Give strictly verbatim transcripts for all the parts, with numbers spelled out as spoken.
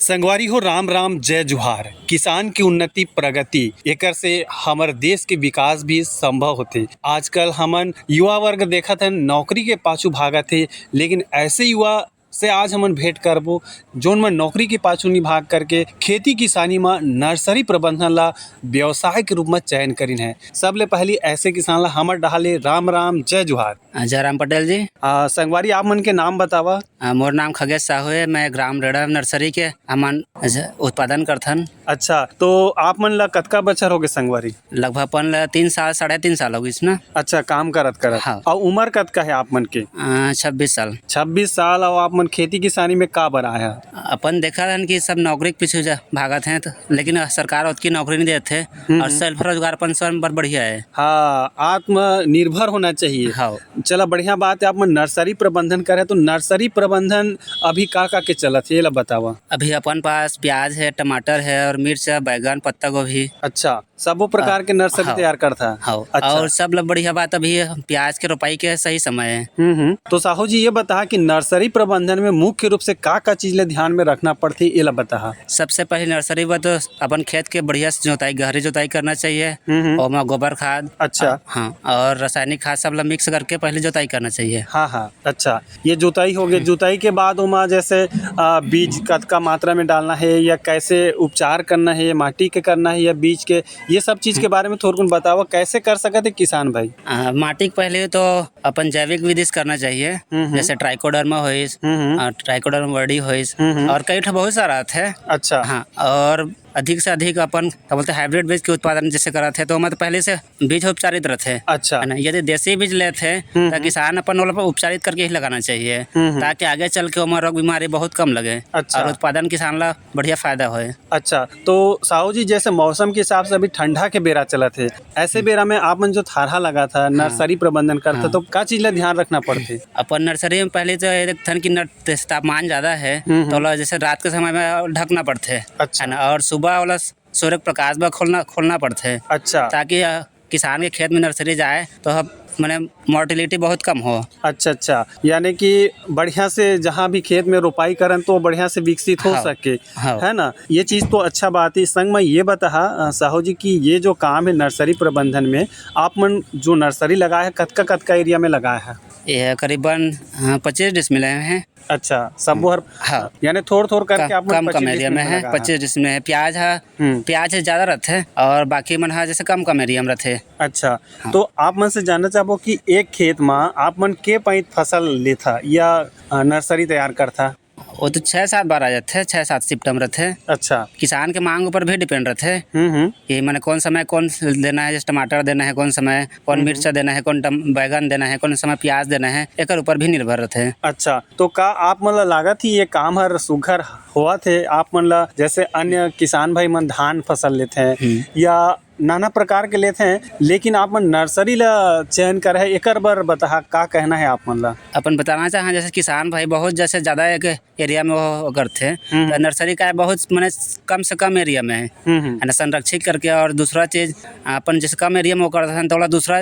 संगवारी हो, राम राम, जय जोहार। किसान की उन्नति, प्रगति, एकर से हमर देश के विकास भी संभव होथे। आजकल हमन युवा वर्ग देखत हन, नौकरी के पाछू भागत हे, लेकिन ऐसे युवा से आज हमन भेंट करबो, जोन मन नौकरी के पाछू नि भाग करके खेती किसानी म नर्सरी प्रबंधन ला व्यवसाय के रूप म चयन करिन हे। सबले पहली ऐसे किसान ला हमर डहाले राम राम, जय जोहार। अ, जयराम पटेल जी। अ, संगवारी, आप मन के नाम बतावा। अ, मोर नाम खगेश साहू हे, मैं ग्राम रेड़ा नर्सरी के हमन ज-, उत्पादन करथन। अच्छा, तो आप मन ला कतका बछर होगे संगवारी? लगभग अपन ला तीन साल, साढ़े तीन साल होगिस ना। अच्छा, काम करत करत। हाँ। अउ उमर कतका हे आप मन के? अ, छब्बीस साल। छब्बीस साल, अउ आप मन खेती किसानी में का बर आए हे? अपन देखत हन कि सब नौकरी के पीछू जा, भागत हे, तो, लेकिन सरकार ओतकी नौकरी नहीं देत हे, हम्म, और हम्म। self रोजगार अपन स्वयं बर बढ़िया हे। हाँ, आत्मनिर्भर होना चाहिए। हाँ। चला, बढ़िया बात हे, आप मन नर्सरी प्रबंधन करे, तो नर्सरी प्रबंधन अभी का का के चलत हे, ये ला बतावा। अभी अपन पास प्याज हे, टमाटर हे और मिर्च हे, बैगन, पत्ता गोभी। अच्छा, सबो प्रकार के नर्सरी हाँ। तैयार करथा। हाँ। अच्छा। और सब ले बढ़िया बात, अभी प्याज के रोपाई के सही समय हे। हम्म, हम्म। तो साहू जी, ये बता कि नर्सरी प्रबंधन में मुख्य रूप से का का चीज ले ध्यान में रखना पड़थे, ये ला बता। सबसे पहले नर्सरी बर तो अपन खेत के बढ़िया से जोताई, गहरी जोताई करना चाहिए। हम्म, हम्म। ओमा गोबर खाद, अच्छा। अ, हाँ, और रासायनिक खाद सब ला mix करके पहले जोताई करना चाहिए। हाँ, हाँ, अच्छा, ये जोताई हो गए। हम्म। जोताई के बाद ओमा जैसे, अ, बीज कतका मात्रा में डालना हे या कैसे उपचार करना हे, माटी के करना हे या बीज के, ये सब चीज के हम्म। बारे में थोरकुन बतावा, कैसे कर सकत हे किसान भाई? अ, माटी के पहले तो अपन जैविक विधि से करना चाहिए, हम्म, हम्म। जैसे ट्राइकोडर्मा होइस, हम्म, हम्म। अ, ट्राइकोडर्मा वर्डी होइस, हम्म, हम्म। और कई ठो बहुत सारा आथे। अच्छा। हाँ, और अधिक से अधिक अपन, का बोलथे, hybrid बीज के उत्पादन जैसे करत हे, तो ओमा तो पहले से बीज उपचारित रथे, अच्छा। है ना? यदि देसी बीज लेथे, हम्म, तो हम्म। किसान अपन ओला उपचारित करके ही लगाना चाहिए, हम्म, हम्म। ताकि आगे चल के ओमा रोग बीमारी बहुत कम लगे अच्छा। और उत्पादन किसान ला बढ़िया फायदा होए। अच्छा, तो साहू जी, जैसे मौसम के हिसाब से अभी ठंडा के बेरा चलत हे, ऐसे हम्म। बेरा में आप मन जो थरहा लगाथा, हाँ। नर्सरी प्रबंधन करथा, हाँ। तो का चीज ला ध्यान रखना पड़थे? अपन नर्सरी में पहले तो ये देखथन कि नट-, जैसे तापमान ज्यादा हे, हम्म, हम्म। तो ओला जैसे रात के समय में ढकना पड़थे, अच्छा। है ना? और सुबह ओला सूर्य के प्रकाश बर खोलना, खोलना पड़थे। अच्छा। ताकि, अ, किसान के खेत में नर्सरी जाए तो ह-, माने mortality बहुत कम हो। अच्छा, अच्छा, यानी कि बढ़िया से जहाँ भी खेत में रोपाई करन तो बढ़िया से विकसित हो हाँ, सके, हाँ। है ना? ये चीज तो अच्छा बात हे। संग में ये बताहा, अ, साहू जी, कि ये जो काम हे नर्सरी प्रबंधन में, आप मन जो नर्सरी लगाए हे, कतका, कतका area में लगाए हे? ये करीबन, अ, पच्चीस डिसमिल हे। अच्छा, सबो हर हाँ। यानी थोर-थोर करके कम, आप मन कम, कम पच्चीस area डिसमिल में में हे, लगा हे। पच्चीस डिसमिल में हे। प्याज ह, हम्म। प्याज ह ज्यादा रथे और बाकी मन ह जैसे कम, कम area में रथे। अच्छा, हाँ। तो आप मन से जानना चाहबो कि एक खेत म आप मन के पइत फसल लेथा या, अ, नर्सरी तैयार करथा? वो तो छह सात बार आ जाथे, छह सात symptom रथे। अच्छा। किसान के मांग ऊपर भी depend रथे हम्म, हम्म। कि माने कौन समय कौन देना हे, जैसे टमाटर देना हे, कौन समय कौन हम्म, मिर्चा हम्म। देना हे, कौन टम-, बैगन देना हे, कौन समय प्याज देना हे, एकर ऊपर भी निर्भर रथे। अच्छा, तो का आप मन ला लागत हे ये काम हर सुघर होवत हे? आप मन ला जैसे अन्य किसान भाई मन धान फसल लेथे हम्म। या नाना प्रकार के लेथे, लेकिन आप मन नर्सरी ला चयन करे हे, एकर बर बताहा, का कहना हे आप मन ला? अपन बताना चाहन, जैसे किसान भाई बहुत जैसे ज्यादा एक area में वो, वो करथे, हम्म। तो नर्सरी का हे बहुत, माने, कम से कम area में हे, हम्म, हम्म। है ना, संरक्षित करके। और दूसरा चीज, अपन जैसे कम area में वो करथन, तो ओला दूसरा,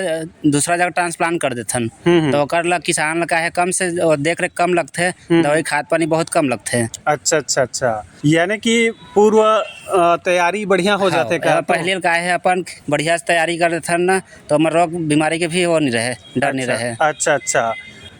दूसरा जगह transplant कर देथन। हम्म, हम्म। तो ओकर ला किसान ला का हे, कम से, वो देख रेख कम लगथे, हम्म। दवाई खाद पानी बहुत कम लगथे। अच्छा, अच्छा, अच्छा। यानी कि पूर्व, अ, तैयारी बढ़िया हो हाँ, जाथे का? पहले का हे, अपन बढ़िया से तैयारी कर देथन ना, तो हमर रोग बीमारी के भी वो नहीं रहे, डर नहीं अच्छा, रहे। अच्छा, अच्छा।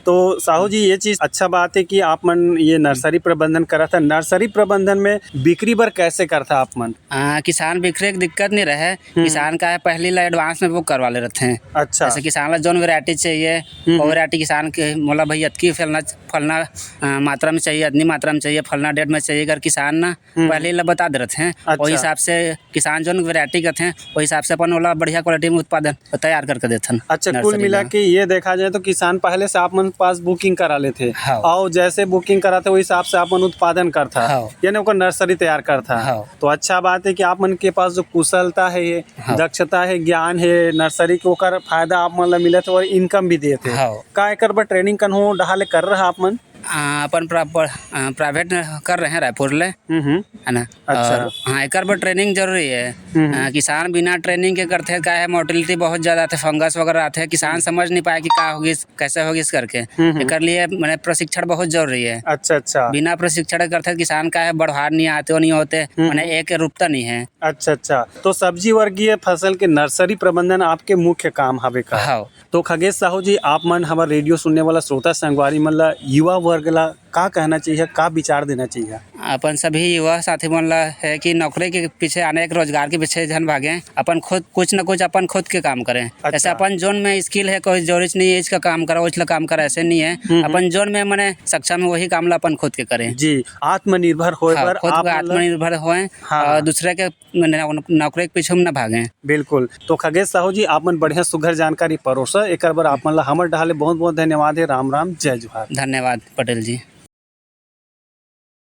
तो साहू जी, ये चीज अच्छा बात हे कि आप मन ये नर्सरी प्रबंधन करत हे। नर्सरी प्रबंधन में बिक्री बर कैसे करथा आप मन? आ, किसान बिक्री के दिक्कत नहीं रहे। हम्म। किसान का हे, पहली ला advance में book करवा ले रथे। अच्छा। जैसे किसान ला जोन variety चाहिए, हम्म, वो हम्म। Variety किसान के, मोला भाई अतकी फलना, फलना, आ, मात्रा में चाहिए, अतनी मात्रा में चाहिए, फलना date में चाहिए, अगर किसान ना हम्म। पहले ला बता दे रथे, अच्छा। वही हिसाब से किसान जोन variety कथे, वही हिसाब से अपन ओला बढ़िया quality में उत्पादन तैयार करके देथन अच्छा, कुल नर्सरी मिला ला। के ये देखा जाए तो किसान पहले से आप मन पास booking करा लेथे हाँ। और जैसे booking कराथे, वही हिसाब से आप मन उत्पादन करथा, हाँ। यानी ओकर नर्सरी तैयार करथा। हाँ। तो अच्छा बात हे कि आप मन के पास जो कुशलता हे, हाँ। दक्षता हे, ज्ञान हे नर्सरी के, ओकर फायदा आप मन ला मिलत हे और income भी देत हे। हाँ। का एकर बर training कन्हो डहार ले करे रहा आप मन? आ, अपन प्रा-, प-, आ, प्राइवेट कर रहे हैं रायपुर ले, हम्म, हम्म। है ना? अच्छा। और हाँ, एकर बर ट्रेनिंग जरूरी है। हम्म, हम्म। आ, किसान बिना ट्रेनिंग के करथे, का है, मोर्टेलिटी बहुत ज्यादा आथे, फंगस वगैरह आथे, किसान हम्म। समझ नहीं पाए कि का होगिस, कैसे होगिस करके। हम्म, हम्म। एकर लिए, माने, प्रशिक्षण बहुत जरूरी है। अच्छा, अच्छा। बिना प्रशिक्षण के करथे, किसान का है, बढ़वार नहीं आते, वो नहीं होते, हम्म, माने, हम्म। एक रुकता नहीं है। अच्छा, अच्छा। तो सब्जी वर्गीय फसल के नर्सरी प्रबंधन आपके मुख्य काम हवे का? हाँ। तो खगेश साहू जी, आप मन हमर रेडियो सुनने वाला श्रोता संगवारी मन ला, युवा वर्ग ला का कहना चाहिए, का विचार देना चाहिए? अपन सभी युवा साथी मन ला है कि नौकरी के पीछे, अनेक रोजगार के पीछे झन भागें, अपन खुद कुछ न कुछ अपन खुद के काम करें। अच्छा। जैसे अपन जोन में स्किल है, कोई जरूरत नहीं है इसका काम करा, उसला काम करा, ऐसे नहीं है। हम्म, हम्म। अपन जोन में, माने, सक्षम है, वही काम ला अपन खुद के करें। जी, आत्मनिर्भर होए हाँ, बर खुद आप पे मन ला आत्मनिर्भर होएं हाँ। और दूसरे के, माने, नौकरी के पीछे में न भागें। बिल्कुल। तो खगेश साहू जी, आप मन बढ़िया सुघर जानकारी परोसा, एकर बर आप मन ला हमर डहार ले बहुत-बहुत धन्यवाद है। राम राम, जय जोहार। धन्यवाद पटेल जी।